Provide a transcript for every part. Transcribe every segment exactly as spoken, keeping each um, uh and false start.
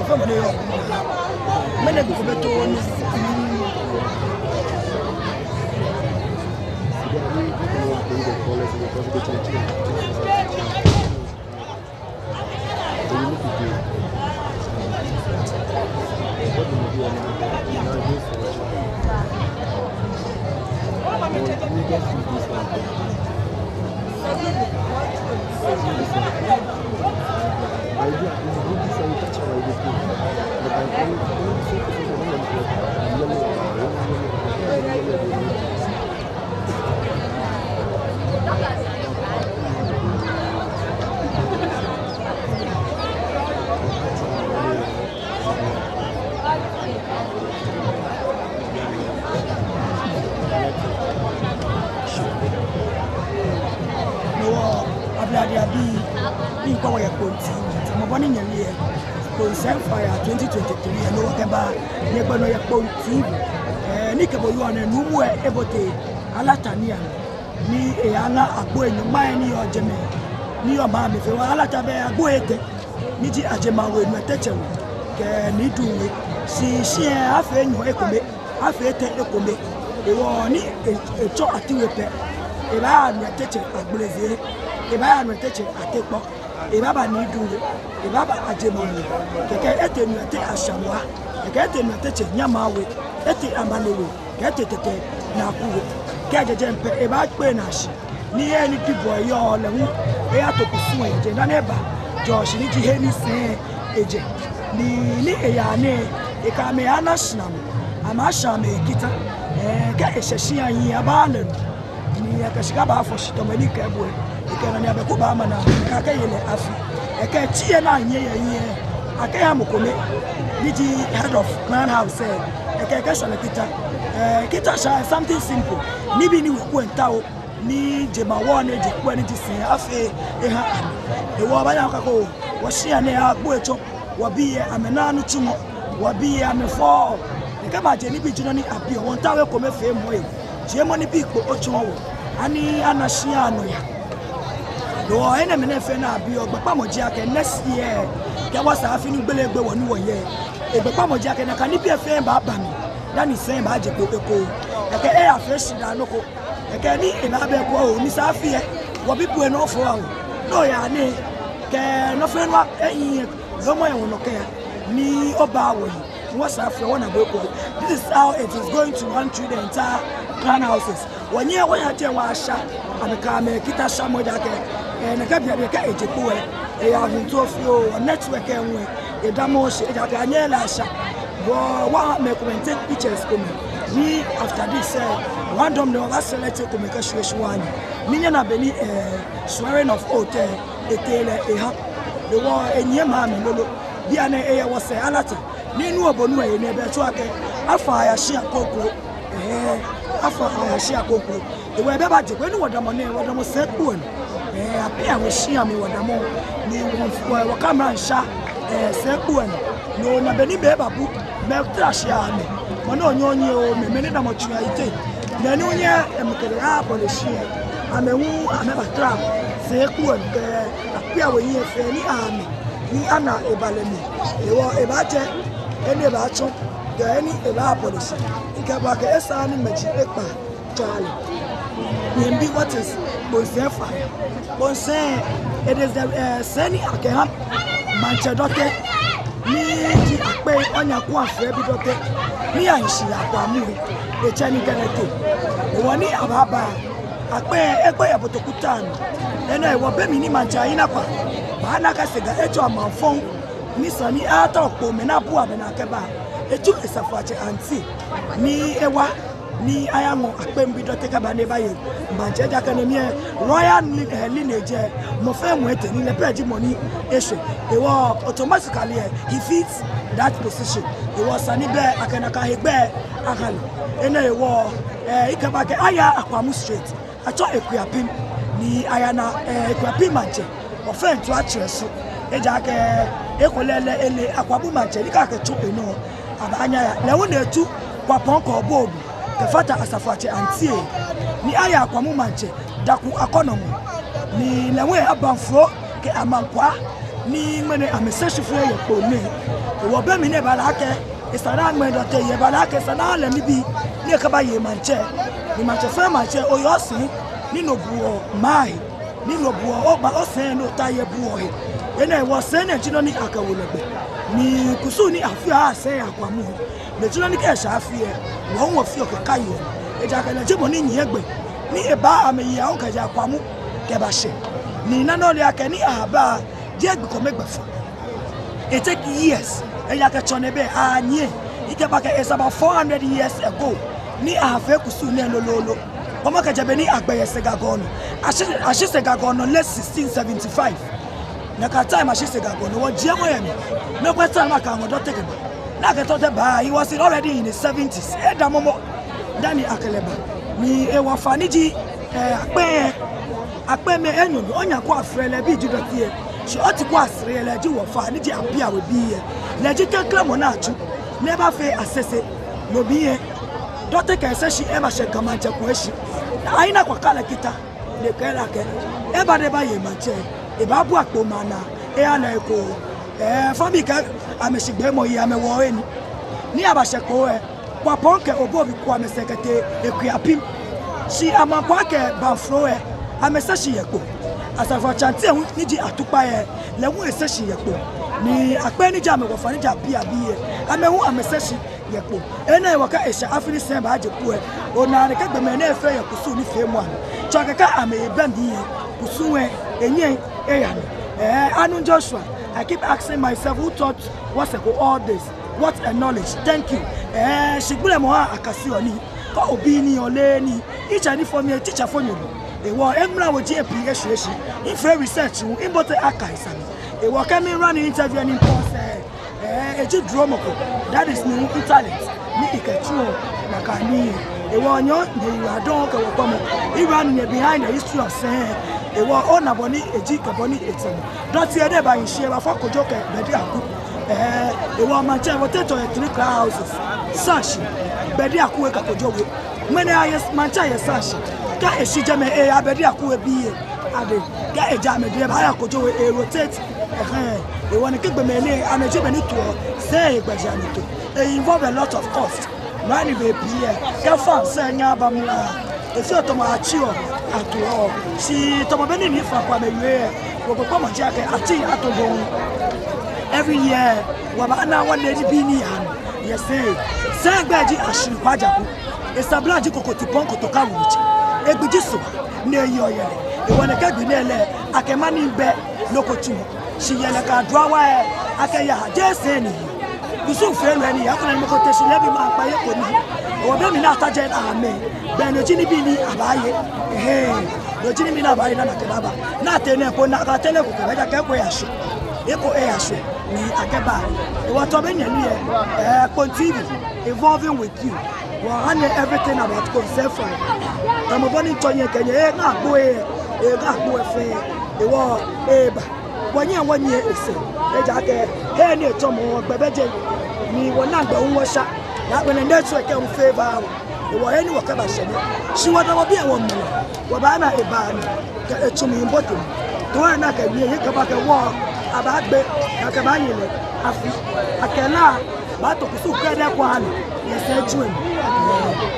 Mɛni ko bɛ too ni. No hewɔ, ablade abii, miikpa wɔyɛ Kponti, tamɔ bɔ ni nyɛle lɛ, Kponti Fire twenty twenty-three lɛ, no wɔkɛba, nyɛgbɛ nɔ yɛ Kponti. Ɛɛ, ni kɛ bo yɔɔ nɛɛ, nuumo lɛ ebote Alata niiaŋ, ni eyaŋa agbo enyɔŋma lɛ ni yɔɔ jɛmɛ, ni yɔɔ maŋ mli fɛɛ. Hewɔ Alata bɛ agbo etɛ, ni ji Ajemawe, Nuɛtɛtsɛ We kɛ Nii Dum We. Shi, shi lɛ afee enyɔ ekome, afee etɛ ekome. Hewɔ ni e, etsɔ Atiwe pɛ, ebaaya Nuɛtɛtsɛ Agbleze, ebaaya Nuɛtɛtsɛ Atekpɔ, ebaaba Nii Dum We, ebaaba Ajemawe, kɛkɛ ete Nuɛtɛ Ashamua, kɛkɛ ete Nuɛtɛtsɛ Nyamawe, ete Amane We, kɛkɛ ete Tɛtɛ Naaku We. Kɛ ejɛ jɛmɛ pɛ, ebaakpe naa shi. Ni he ni Bibɔ yɔɔ lɛ hu, eyato kusum lɛ yɛ jɛi dani eba Jos ni ji he ni sɛi lɛ ejɛ. Ni, ni eyaa nɛɛ, ekɛ amɛ yaana shi nɛɛ, amɛyasha amɛ kita. Ɛɛ, kɛ eshɛ shia lɛ hiɛ, abaa lɛ nɔ. Ni ekɛ shika baafɔ shi tamɔ ni ekɛɛ bo lɛ, ekɛ nɔ ni abɛku baama naa, ekɛɛ akɛ ye lɛ afi. Ekɛɛ tsi lɛ ni anyiɛ yɛ hiɛ lɛ, akɛha mɔ kome, ni ji head of Crown House lɛ, ekɛɛ akɛ eshɔ lɛ kita. Ɛɛ, kita shaa lɛ something simple. Nibii ni weku lɛ miitao ni jemawɔŋ ni ji kpɔ ni ji sɛi lɛ afee eha amɛ. Hewɔ obaanyɛ okɛɛ akɛ oo, wɔshia nɛɛ agbo etsɔ, wɔbii lɛ amɛnaaa nitsumɔ, wɔbii lɛ amɛfɔɔɔ. Ni kɛ maje nibii ji nɔ ni abiɔ, wɔmiitao ekomefeemɔ lɛ, jiemɔ nibii kpo otsɔɔ wɔ, ani ana shia lɛ nɔyaa. No hewɔ enɛɛmɛi nɛɛ fɛɛ ni abiɔ, gbɛkpamɔ ji akɛ next year, kɛ wɔsɛɛ afi ni gbele egbe wɔ ni wɔyɛ, egbɛkpamɔ ji akɛ nakai nibii lɛ fɛɛ baaba mli, dani sɛi lɛ baaje kpo ekoŋŋ. Ekɛɛ eyafee shidaa nɔ ko. Ekɛɛ ni ebaaba ekoŋŋ oo, ni sɛɛ afi lɛ, wɔbi bu enɔ fo awo. No yaa nɛɛ, kɛ nɔ fɛɛ nɔ ehiii lɛ, lomɔ yɛ wɔnɔ kɛya, ni obaa wɔyi, ni wɔsɛɛ afi lɛ wɔna bo ekoŋŋ. This is how it is going to run through the entire Crown Houses. Wɔnyiɛ wɔya jɛi wɔyasha, amɛkɛ amɛ kita shamɔ, ejaakɛ, ɛɛ, nakai biɛ biɛ kɛ eje kpo lɛ, eyaa hiɛ too fioo, network lɛ hu lɛ, edamɔɔɔ shi, ejaakɛ anyɛɛɛ lɛ asha. But wɔha mɛi komɛi take pictures komɛi. Ni after this lɛ, wɔbaadamɔ ni wɔbaa select komɛi kɛshwie shwane. Ni nyɛna bɔ ni, ɛɛ, swearing of oath lɛ, etee lɛ eha. Hewɔ enyiɛ maŋ mli lolo. Bianɛ eyɛ wɔsɛɛ Alata. Ni nuu obonu lɛ, enɛ bɛ tsɔɔ akɛ afã aya shia kroko. Ɛɛ, afã aya shia kroko. Hewɔ ebaaje kpo, ni wɔdamɔ nɛɛ, wɔdamɔ sɛi kpo lɛ nɔ. Ɛɛ, apia wɔ shia mli wɔdamɔ. Ni wɔ, wɔ, wɔkɛ mra ŋsha, ɛɛ, sɛi kpo lɛ nɔ. No ona bɔ ni mɛi baabu, mɛi tara shia amɛ. Mɔ ni onyɛ onyiɛ oo, mɛi, mɛi ni damɔ tsu ayiteŋ, mɛi ni onyɛ, ɛɛ, mɛi kɛlɛ abɔ lɛ shia, amɛ hu amɛbaatara sɛi kpo lɛ nɔ kɛ apia wɔ hiɛ fɛɛ ni amɛ, ni ana eba lɛ mli. Hewɔ ebaaje, he ni ebaatsɔ, kɛ he ni ebaabɔ lɛ shi. Mikɛɛ bo akɛ esa ni ŋmɛji ekpa tsɔɔ lɛ. Nyɛmi bi, what is Kponsɛn Fire? Kponsɛn, it is the, ɛɛ, sɛi ni akɛha Maŋtsɛ Dɔte, ni ji Akpei Onyankwa Fɛbi Dɔte, ni ahi shi yɛ Akwamu lɛ, etsɛ ni kɛlɛ te. Hewɔ ni abaaba, Akpei lɛ, egboi yɛ Botoku town. Enɛ hewɔ be mli ni Maŋtsɛ Ayi Nakwa baana akɛ sɛɛ Ga etsɔ amaŋfɔŋ, ni esa ni atao kpo mɛi ni abua amɛnaa kɛba, etsu Asafoatsɛ Anti ni ewa, ni ayaŋɔ Akpei Bi Dɔte kɛba ni ebaye maŋtsɛ. Ejaakɛ no mli lɛ, royal li-, ɛɛ, lineage lɛ, mɔ fɛɛ mɔ etee ni lɛ pɛ ji mɔ ni eshwɛ. Hewɔ automatically lɛ, he fits that position. Hewɔ esa ni bɛ akɛ nakai hegbɛ aha lɛ. Enɛ hewɔ, ɛɛ, mikɛɛ bo akɛ aya Akwamu Street, atsɔ Akuapem, ni ayana, ɛɛ, Akuapem Maŋtsɛ, ofɛɛ ntu atsirɛ so. Ejaakɛ ekolɛ lɛ ele Akwamu Maŋtsɛ, ni akɛtsɔ enɔ, abaanyɛ aya. Lɛ hu ni etsu Kwapɔŋkɔ Bodu kɛfata Asafoatsɛ Anti lɛ, ni aya Akwamu Maŋtsɛ Daku Akɔnɔŋɔ, ni lɛ hu aba Nfro kɛ Amankwa, Ni ŋmɛnɛ amɛsɛɛ shi fɛɛ yɛ kpo nɛɛ. Hewɔ be mli ni eba lɛ akɛ esa ni aŋmɛ Dɔte, eba lɛ akɛ esa ni alɛ nibii ni ekɛbaye maŋtsɛ. Ni maŋtsɛ fɛɛ maŋtsɛ, oyɛ osɛɛ ni no buɔ maŋ he, ni no buɔ oba osɛɛ ni otaoɔ obuɔ he. Enɛ hewɔ sɛɛ nɛɛ ji nɔ ni akɛwo lɛ gbɛ. Ni kusum ni afeɔ yɛ sɛɛ yɛ Akwamu, no ji nɔ ni kɛ esa afee lɛ, wɔ hu wɔfeɔ kɛkaaa. Ejaakɛ lɛ ji mɔ ni nyiɛ gbɛ ni eba amɛyi awo kɛjɛ Akwamu kɛbashɛ. Ni na nɔ lɛ akɛ ni aba jeee gbi kome gbɛfaŋ. It take years. Ejaakɛ tsɔne be anyiɛ. Ekɛba akɛ it's about four hundred years ago ni afee kusum nɛɛ lolo. Hewɔ kɛjɛ be ni agbɛ yɛ Sega Gɔŋ nɔ, ashi, ashi Sega Gɔŋ nɔ late sixteen seventy-five. Nakai time ashi Sega Gɔŋ nɔ, wɔjiemɔ yɛ mli. Mɛɛ kwɛ time ni akɛ Dɔte kɛba. Ni akɛ Dɔte ba, he was already in his seventies. Eda momo dani akɛ lɛ ba. Ni ewɔ faa ni ji, eh, akpɛɛ, akpɛɛmɛi enyɔ ni onya ko afrɛ lɛ bi ji Dɔte lɛ. Shi oti ko asrɛ lɛ ji wɔfaa ni ji Abiawe bi lɛ. Lɛ ji klɛŋklɛŋ mɔ ni atsu ni ebafee Asese. No mli lɛ Dɔte kɛ esɛɛ shi ebashɛ Ga Maŋtsɛ ko eshi. Ayina kwa kala kita. Ni ekɛɛ lɛ akɛ eba ni ebaye maŋtsɛ, ebabua kpo maŋ naa, eha lɛ eko. Eh, family kɛ amɛshigbeemɔ yi amɛwo eni. Ni abashɛ kpo lɛ, Kwapɔŋ kɛ Obobi ku amɛsɛɛ kɛtee Akuapem. Shi Amankwa kɛ Banfro lɛ, amɛsɛɛ shi yɛ kpo. Asafoatsɛ Anti hu ni ji Atukpai lɛ, lɛ hu esɛɛ shi yɛ kpo. Ni akpɛɛ ni ji amɛwɔ faa ni ji Abiawe lɛ, amɛ hu amɛsɛɛ shi yɛ kpo. Enɛ hewɔ kɛ esa afi ni sɛɛ baaje kpo lɛ, onaa ni kɛ gbɔmɛi nɛɛ fɛɛ yɛ kusum nifeemɔ amli. Tsɔɔ akɛ kɛ amɛbɛ mli lɛ, kusum lɛ enyɛŋ eya nɔ. Eh, Anu Joshua, I keep asking myself, who taught Wosɛko all this? What a knowledge. Thank you. Eh, shigbelemɔ ha akase onii. Kɛ obi nii, oleee nii. Etsɛ ni fɔ mi, teacher fɔ nyɛ. Hewɔ emla wɔ ji epi eshwie shi. Efee research hu, ebote archives amli. Hewɔ kɛ mi run interview ni mpo sɛɛ, eh, eji dromɔ ko. That is mi talent. Ni ekɛtsuɔ nakai nii. Hewɔ nyɛ, nyɛyiwaladɔŋŋ kɛ wɔkpɔmɔ. Iwa ni nyɛ behind the history of sɛɛ. Hewɔ ona bɔ ni eji kɛ bɔ ni etee nɔ. Dɔte lɛ ni eba ehiɛ shi, ebafɔ kojo kɛ Gbɛde Aku. Eh, hewɔ maŋtsɛ, wɔteŋ tɔɔ yɛ three crown houses. Saashi, Gbɛde Aku we kɛ kojo we. Ŋmɛnɛ ayɛ maŋtsɛ yɛ Saashi. Kɛ eshi jɛmɛ, eya Gbɛde Aku we biɛ. Adɛŋ, kɛ eja amɛdɛŋ, ebaaya kojo we, e-rotate. Ɛhɛɛ, hewɔ ni kɛ gbɔmɛi nɛɛ, amɛji mɛi ni toɔ sɛɛ he gbɛjianɔtoo. E-involve a lot of cost. Mɛi ni bɛ pii lɛ, kɛ fans lɛ nyɛɛɛ amɛba mla, efeɔ tamɔ atsiɔ, atoɔ. Shi tamɔ bɔ ni Nii Frank Kwame wie lɛ, wɔgbɛkpamɔ ji akɛ atsi ato dɔŋŋ. Every year, wɔbaana wɔle nibii ni yaa nɔ yɛ sɛɛ. Sɛɛ gbɛi ji Ashiri Kwajaku. Esabla ji Kokoti Pɔŋ Kotoka Wulutsi. Egbi ji Soba, ni eyi Ɔyɛlɛ. Hewɔ nɛkɛ gbi nɛɛ lɛ, akɛ mɛi ni bɛ nɔ ko tsuɔ. Shi yɛlɛ kɛ aduawa lɛ, akɛyaa, jeee sɛɛ ni. Kusum feelɔi ni yaa, akɛ nɔ ni mɔ ko te shi lɛ bi ma kpa ye ko ni. Hewɔ be mli ni ata jɛi amɛ, be no ji nibii ni abaaye. Ɛhɛɛ, no ji nibii ni abaaye ni akɛbaaba. Ni atee nɛɛ po ni akɛtere eko kɛba, ejaakɛ eko eya shwɛ. Eko eya shwɛ ni akɛba. Hewɔ tamɔ bɔ ni nyɛle lɛ, eh, Kpone T V, evolving with you. Wɔhaa nyɛ everything about Kpone Sɛɛ Faa. Tamɔ bɔ ni mitsɔ nyɛ kɛɛ nyɛ, eŋa agbo lɛ, eŋa agbo lɛ fɛɛ, hewɔ eba. Wɔnyɛ wɔnyiɛ esɛɛ, ejaakɛ he ni etsɔmɔ gbɛ bɛ jɛi, ni wɔna gbɛ hu wɔsha, ni agbɛnɛ nɛɛ tsɔ ekɛ hu favour wɔ. Hewɔ he ni wɔkɛbashɛ nɛɛ, shi wɔda wɔ biɛ wɔmli, wɔbaana eba ni kɛ etsu mli bote mli. Too lɛ ni akɛwie, ni kɛba kɛ wɔ, abaagbe, ni akɛbaanyiɛ lɛ afi, akɛ lɛ baato kusum krɛdɛɛ ko ahaa lɛ yɛ sɛɛ juu lɛ mli.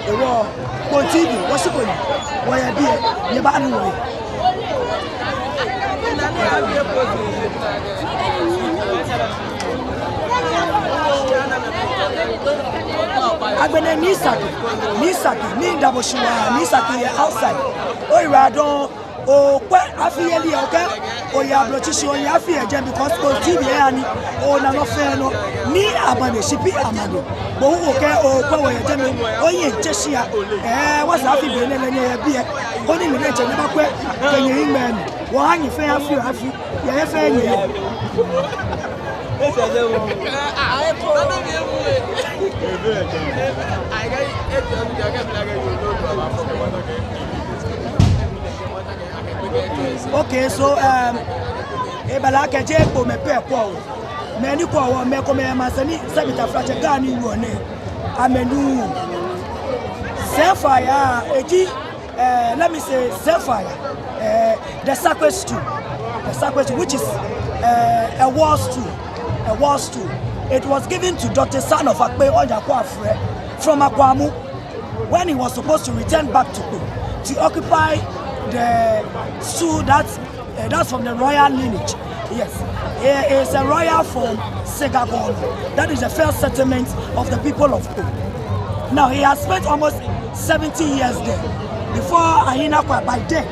Hewɔ Kpone T V, wɔshi kpo ni wɔyɛ biɛ, nyɛbaanu wɔhe. Agbɛnɛ Nii Saki, Nii Saki, miida bo shi waa, Nii Saki yɛ outside. Oyiwaladɔŋŋ. Okwɛ afi yeli lɛ, okɛɛ oyɛ ablotsiri shi oyɛ afi yɛ jɛmɛ because Kpone T V lɛ eyaa ni ona nɔ fɛɛ nɔ. Ni amane, shi pii amane. Bo hu okɛɛ okwɛ wɔyɛ jɛmɛ, oyiŋ tsɛ shia. Ɛɛ, wɔsɛɛ afi be nɛɛ lɛ nyɛyɛ biɛ. Koni mi diɛŋtsɛ ni makwɛ kɛ nyɛhiŋmɛi mli. Wɔhaa nyɛ fɛɛ afi oo afi. Yɛ he fɛɛ nyɛyɛ. Okay, so, um, eba lɛ akɛ jeee Kpone mɛi pɛ kwɛɔ wɔ. Mɛi ni kwɛɔ wɔ, mɛi komɛi yɛ maŋsɛɛ ni sɛbi taflatsɛ Ga ni wɔ nɛɛ, amɛnuuu. Sɛɛ Faa ya, eji, eh, let me say, Sɛɛ Faa ya, eh, the sacred stew, the sacred stew, which is Uh, a war stool, a war stool. It was given to Dotty, son of Akpei Onyakwafre from Akwamu, when he was supposed to return back to Kpo to occupy the stool that, uh, that's from the royal lineage. Yes, he is a royal from Segagonu. That is the first settlement of the people of Kpo. Now, he has spent almost seventy years there before Ahina Kwei by then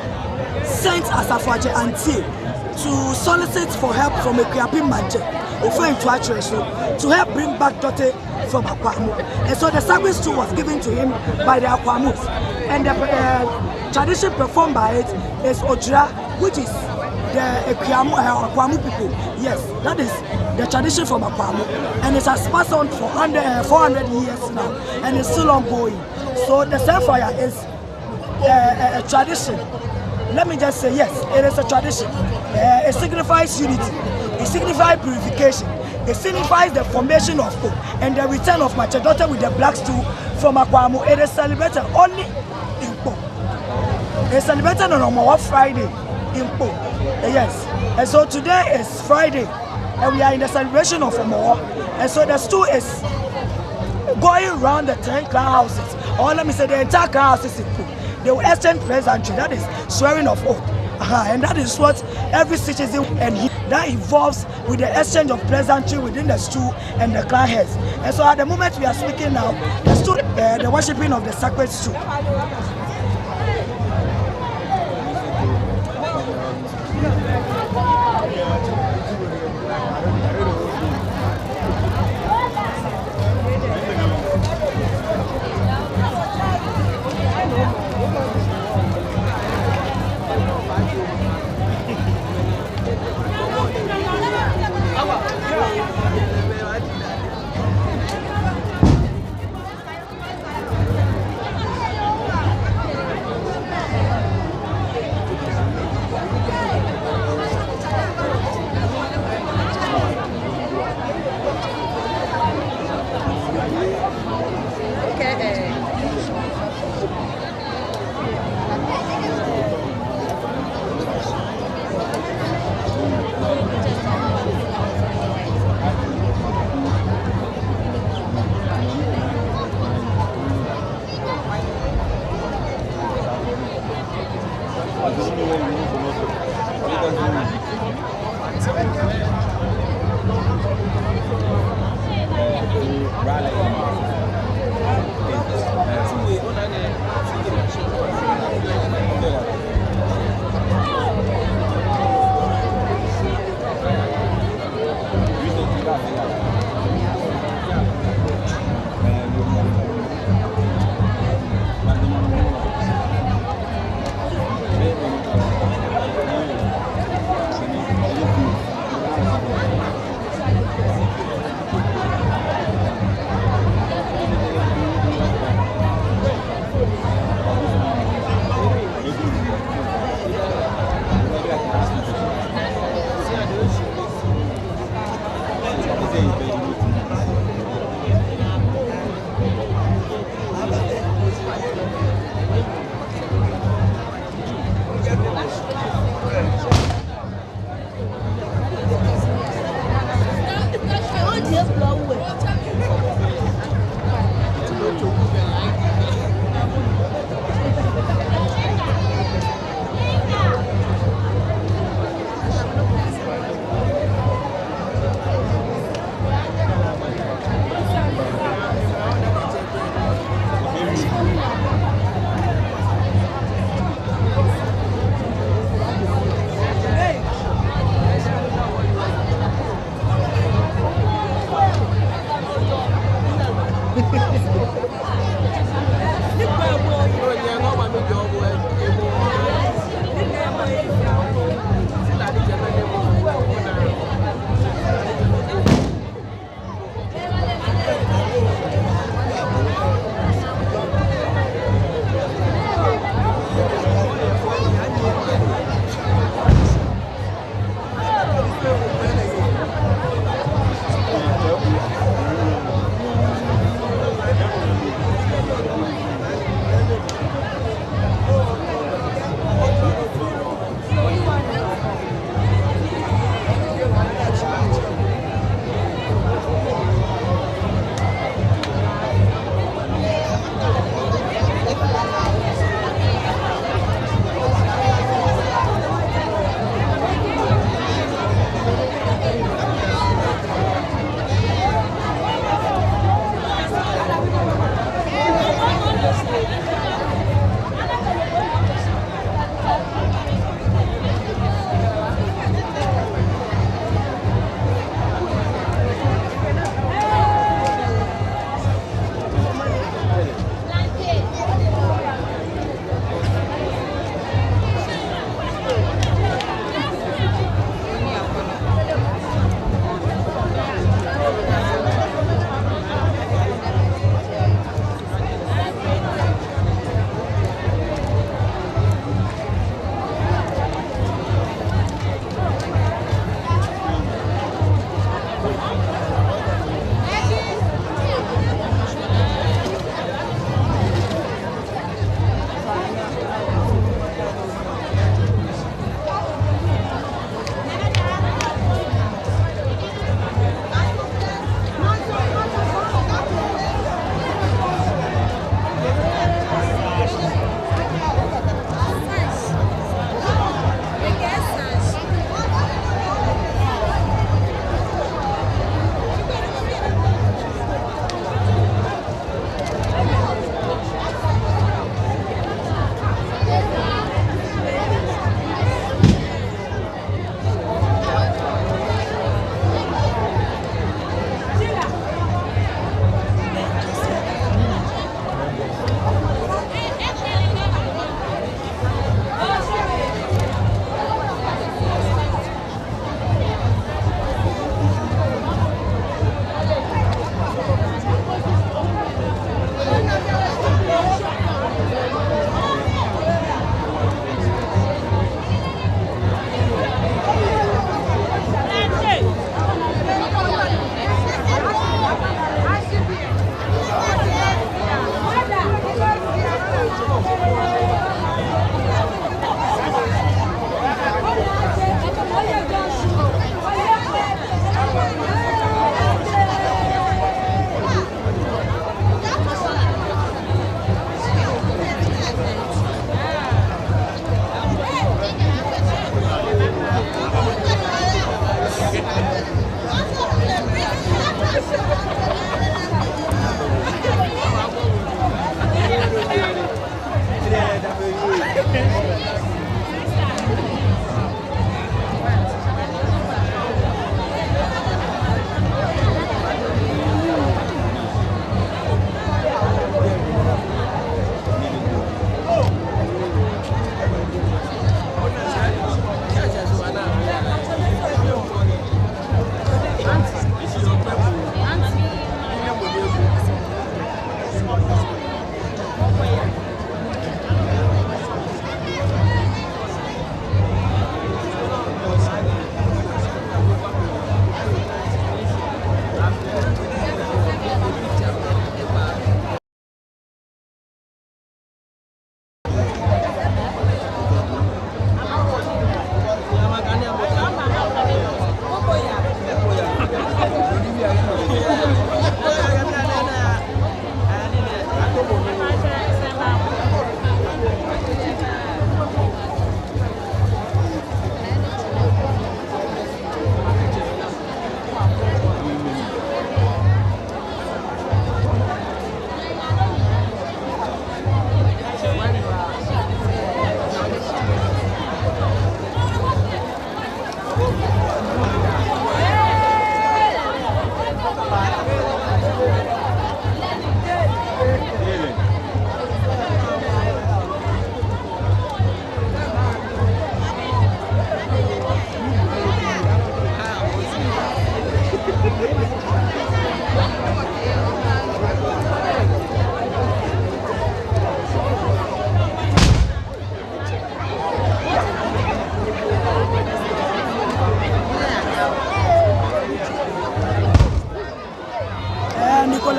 sent Asafoatsɛ Antie to solicit for help from Akuapem Maŋtsɛ, Ofe Ntu Akyerɛ So, to help bring back Dotty from Akwamu. And so the sacred stool was given to him by the Akwamus. And the, uh, tradition performed by it is Odwira, which is the Akuamu, uh, Akwamu people. Yes, that is the tradition from Akwamu. And it has passed on for hundred, uh, four hundred years now, and it's still ongoing. So the Sɛɛ Faya is, uh, a, a tradition. Let me just say, yes, it is a tradition. Uh, it signifies unity. It signifies purification. It signifies the formation of Kpo and the return of Matsɛ Dotty with the black stool from Akwamu. It is celebrated only in Kpo. It's celebrated on Hɔmɔwɔ Friday in Kpo. Uh, yes. And so today is Friday. And we are in the celebration of Hɔmɔwɔ. And so the stool is going around the ten clan houses, or let me say the entire clan houses in Kpo. They will exchange pleasantry, that is swearing of oath. Uh-huh. And that is what every citizen and he, that involves with the exchange of pleasantry within the stool and the clan heads. And so at the moment we are speaking now, the stool, uh, the worshipping of the sacred stool.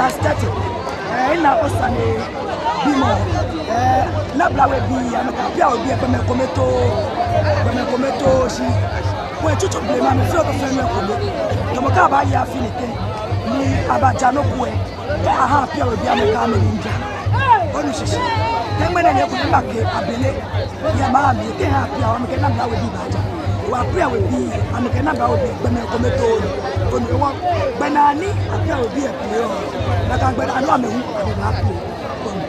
Aesthetic. Eh, ina osane bimɔ. Eh, Nabla We bii, amɛkɛ Apia We bii, gbɔmɛi komɛi too, gbɔmɛi komɛi too shi. Wɔ tsutsu blema mli fɛɛ ko fɛɛ nɔ ekome. Tamɔ kɛ abaaye afi nɛkɛ, ni abaaja nɔ ko lɛ, kɛ aha Apia We bii amɛkɛ amɛ ni ja. Onu shishi. Kɛ ŋmɛnɛ ni ekome makɛɛ abele. Yɛ maŋ mli, kɛ aha Apia We, amɛkɛ Nabla We bii baaja. Wɔ Apia We bii, amɛkɛ Nabla We bii, gbɔmɛi komɛi too. Onu, wɔ, gbɛ naa ni Apia We bii lɛ play lɛ, nakai gbɛ naa ni amɛ hu, amɛbaa play. Onu.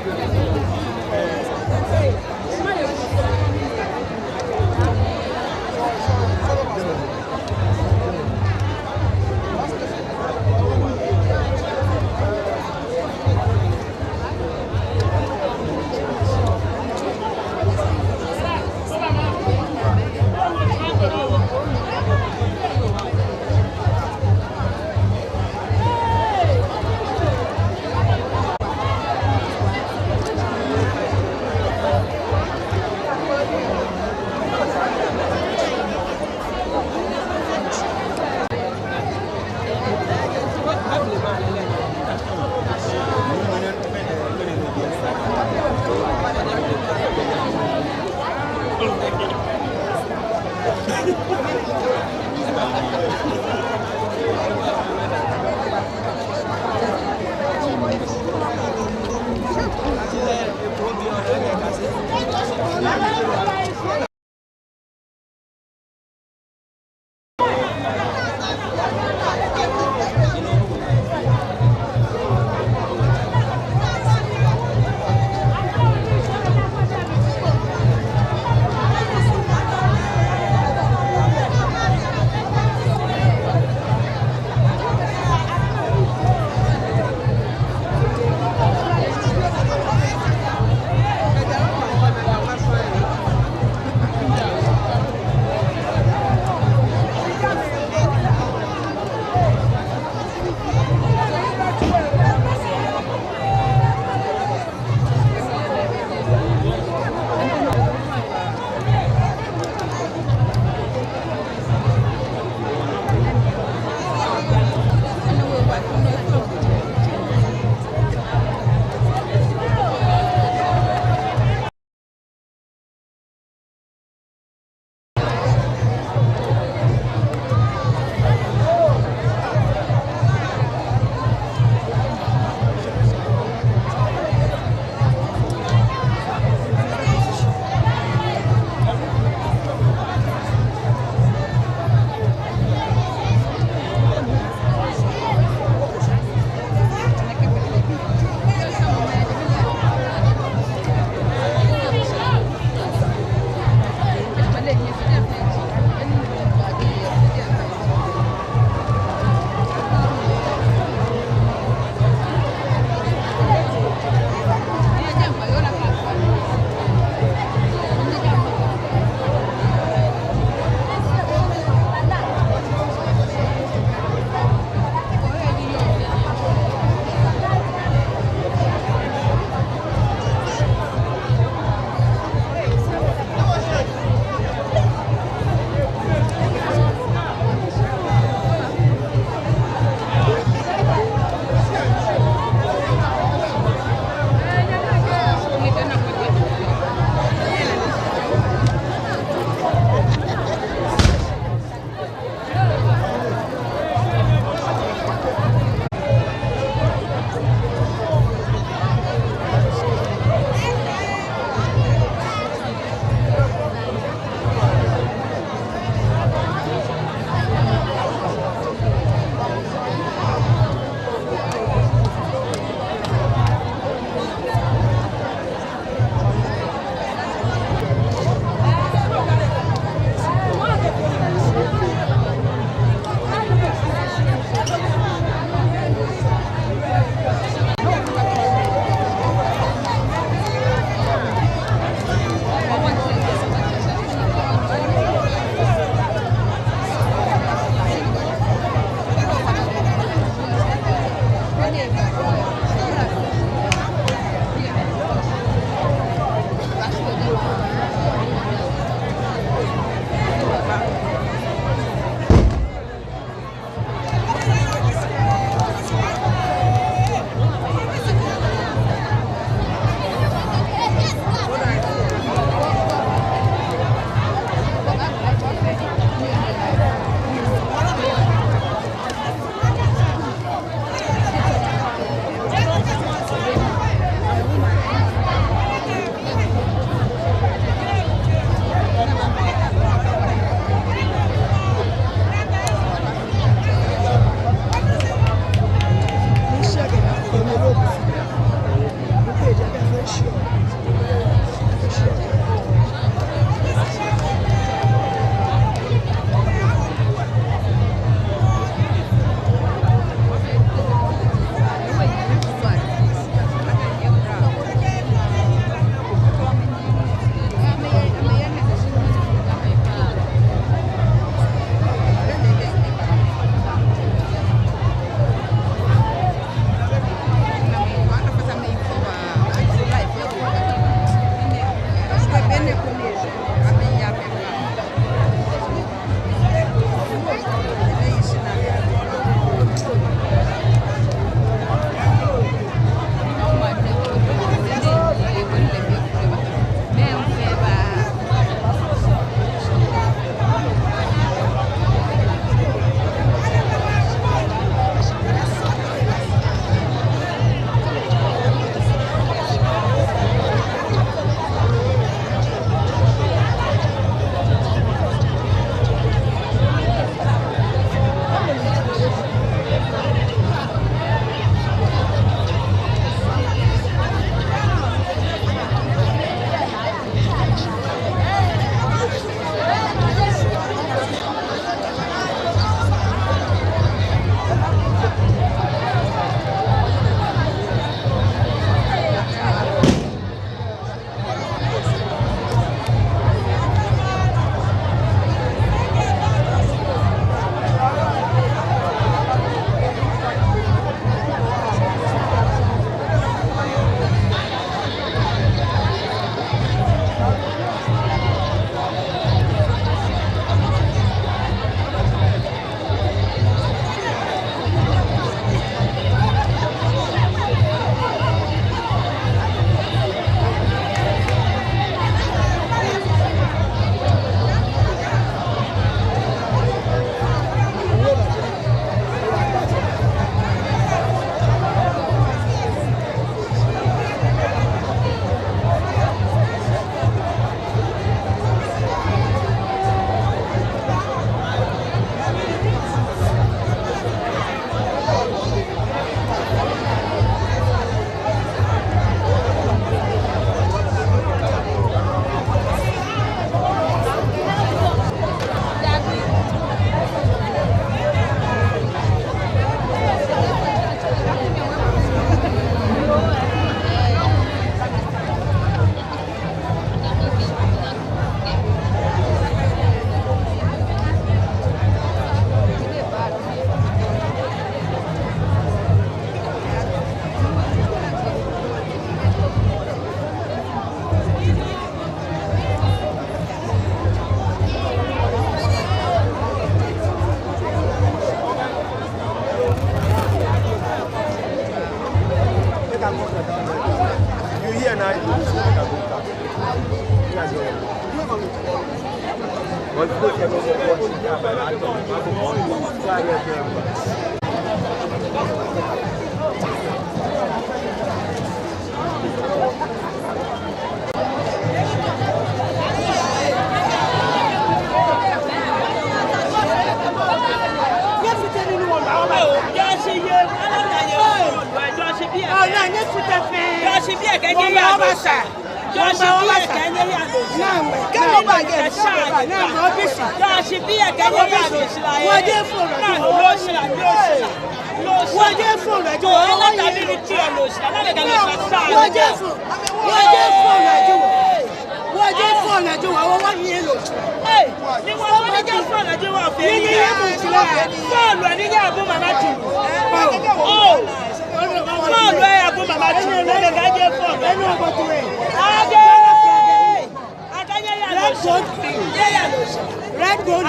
Red gold.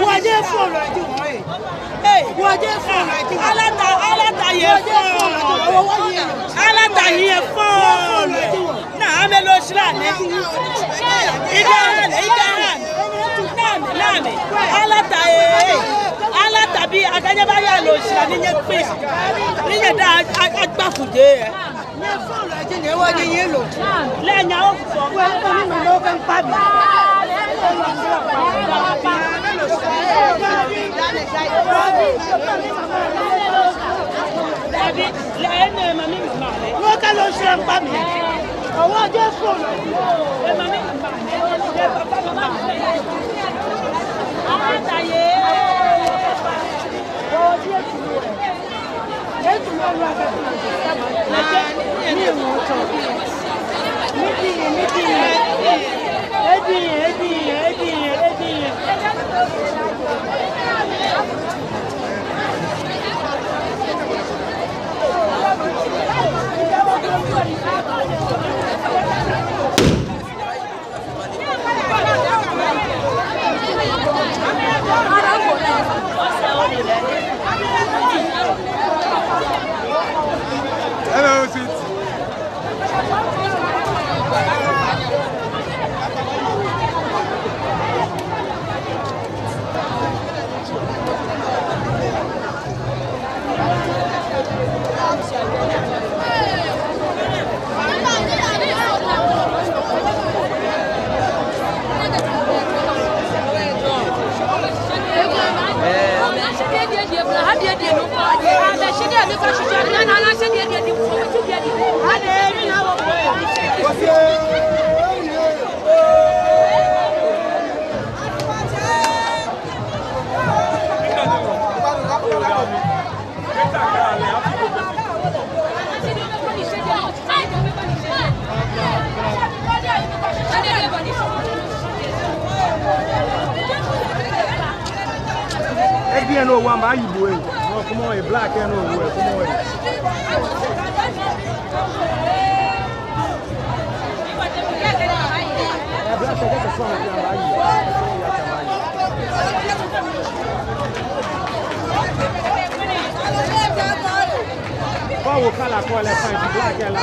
Wɔjɛ fɔlɔ ji wɔ. Wɔjɛ fɔlɔ ji wɔ. Alata, Alata yɛ fɔlɔ. Alata yɛ fɔlɔ. Naa, amɛlo shila nɛ. Ida, ida. Naa, naa. Alata yɛ. Alata bi, akanyɛ baya lo shila ni nyɛkpea. Ni nyɛda, a, a, agba fuje. Hello, sit. Ebi eno wa ma yi bo e. No, come on, e black eno, come on. Kɔ wo kala kɔ lɛ fine, black lɛ.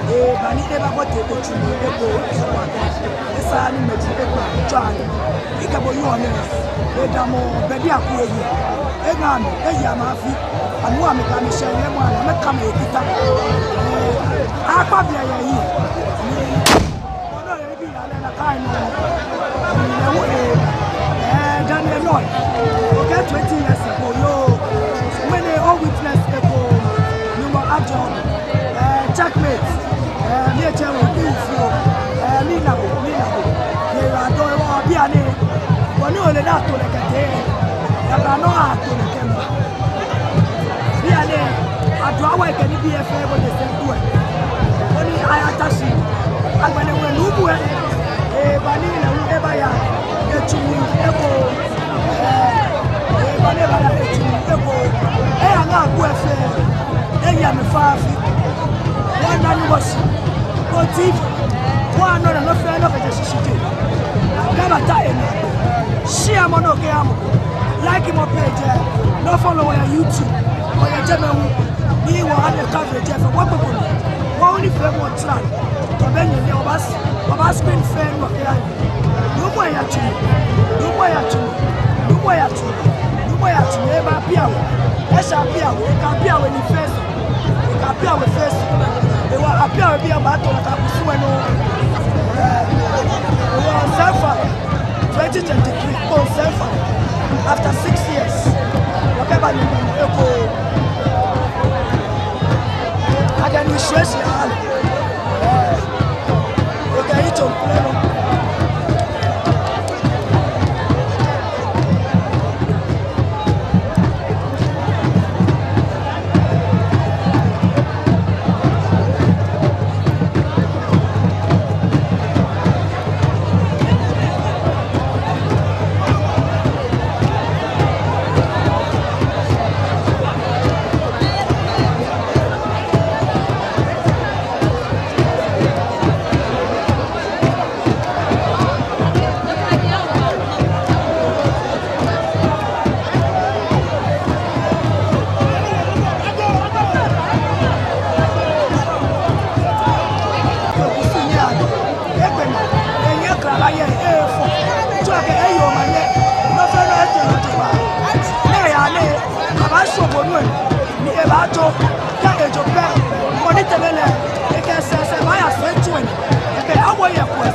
Ee, bɔ ni ebabote otsu mli eko, esa ni mɛi ji ekpaa tsɔ ani. Ekɛ bo yɔɔ nɛɛ, edamɔ Bedi Aku ehiɛ. Eŋa mi, eyi amɛ afi. Amɛ wa mi ka mi shɛ yɛ mɔ ala, mɛi ka mi ekita. Ee, akpa biɛ yɛ yi. Ɔnɔ yɛ bi ya lɛ na kai nɔ. Ee, Daniel Lloyd. Okay, twenty years ago, yoo. Mɛni o witness eko. Nyɔŋmɔ ajɔɔ. Ee, checkmate. Ee, miitsɛ wɔ, miwufio. Ee, mina bo, mina bo. Nyɛyiwaladɔŋŋ, ewa bianɛ. Bɔ ni ole ni ato lɛ kɛtee. Nakai nɔŋŋ ato lɛ kɛmiiba. Bianɛ, aduawa ekɛ nibii fɛɛ bɔ ni sɛɛ duɛ. Bɔ ni ayata shi. Agbɛnɛ wɛ nubu ɛ. Ee, bɔ ni lɛ hu ebaya. Etsu mli eko. Ee, bɔ ni ebaya etsu mli eko. Eyaŋa agu efee. Eya mi faa afi. Wɔna ni wɔshi. Ko T V. Wɔnɔ nɔ fɛɛ nɔ kɛjɛ shishijee. Kɛba ta eni. Share mɔ nɔ kɛya mɔ. Like mɔ page ɛ. Nɔ follow wɔ yɛ YouTube. Wɔyɛ jɛmɛ hu. Ni wɔha nyɛ coverage ɛ fɛɛ wɔkpokpo nɔ. Wɔ hu nifeemɔ tara. Tɔ be nyɛ ni wɔbaa, wɔbaa screen fɛɛ nɔ kɛya. Nuumo aya tsu. Nuumo aya tsu. Nuumo aya tsu. Nuumo aya tsu. Eba biɛ wɔ. Esa biɛ wɔ. Eka biɛ wɔ ni first. Eka biɛ wɔ first. Ewa abiɛ wɔ biɛ ba to na ka kusu wɛ nɔ. Ewa sɛfa. Twenty twenty-three. Ko sɛfa. After six years. Wɔkɛba ni eko. Akɛ ni shwɛ shi ahã lɛ. Ee. Okɛ yi tso kple nɔ. Egbɛnaa, enyɛ kla ba yɛ efɔ. Tsɔɔ akɛ eyi omanye. Nɔ fɛɛ nɔ etee nɔ jogbaŋŋ. Nɛɛ yaa nɛɛ, abaasu bo nɔ ni ebaatso. Kɛ ejo pɛ, mɔ ni tee lɛ, ekɛ sɛɛ sɛɛ baaya sɛɛ tsu ɛ. Ekɛ awo yɛ kwɛ.